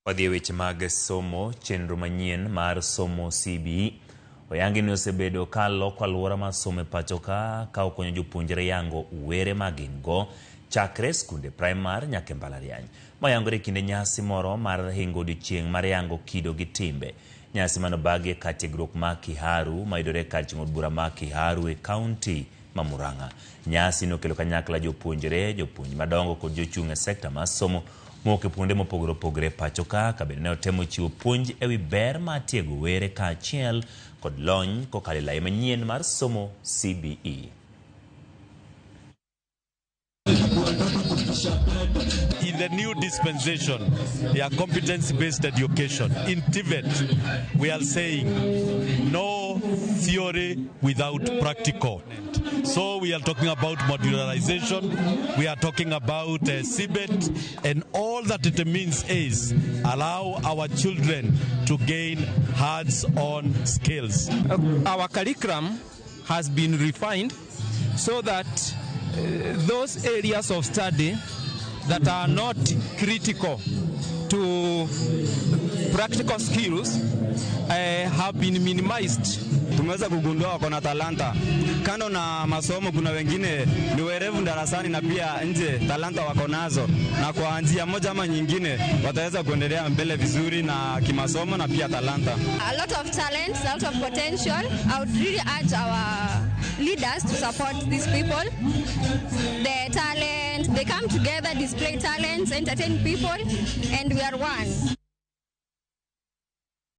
Wadhi e weche mag somo. Chenro manyien mar somo CBE oyangi ni osebedo ka loko alwora mar somo e pacho ka okonyo jopuonjre yango were ma gin go chakre skunde primar nyaka e mbalariany. Ma oyangore e kinde nyasi moro mar hingo odiochieng' mar yango kido gi timbe. Nyasi manobagi e kar tiegruok ma Kiharu mayudore e kar chung'o od bura ma Kiharu e kaunti ma Murang'a. Nyasi nokelo kanyakla jopuonjre, jopuonj madongo kod jochung' e sekta mar somo mowuok e kuonde mopogore opogore e pacho ka bende ne otemo chiwo puonj e wi ber mar tiego were kaachiel kod lony kokalo e lai manyien mar somo CBE. In the new dispensation, their competence-based education. In TVET, we are saying no theory without practical. So we are talking about modularization, we are talking about CBET, and all that it means is allow our children to gain hands-on skills. Our curriculum has been refined so that those areas of study that are not critical to practical skills have been minimized. Tumeweza kugundua wako na talanta. Kando na masomo, kuna wengine ni werevu darasani na pia nje talanta wako nazo, na kwa njia moja ama nyingine wataweza kuendelea mbele vizuri na kimasomo na pia talanta. A lot of talent, a lot of potential. I would really urge our leaders to support these people. The talent, they come together, display talents, entertain people, and we are one.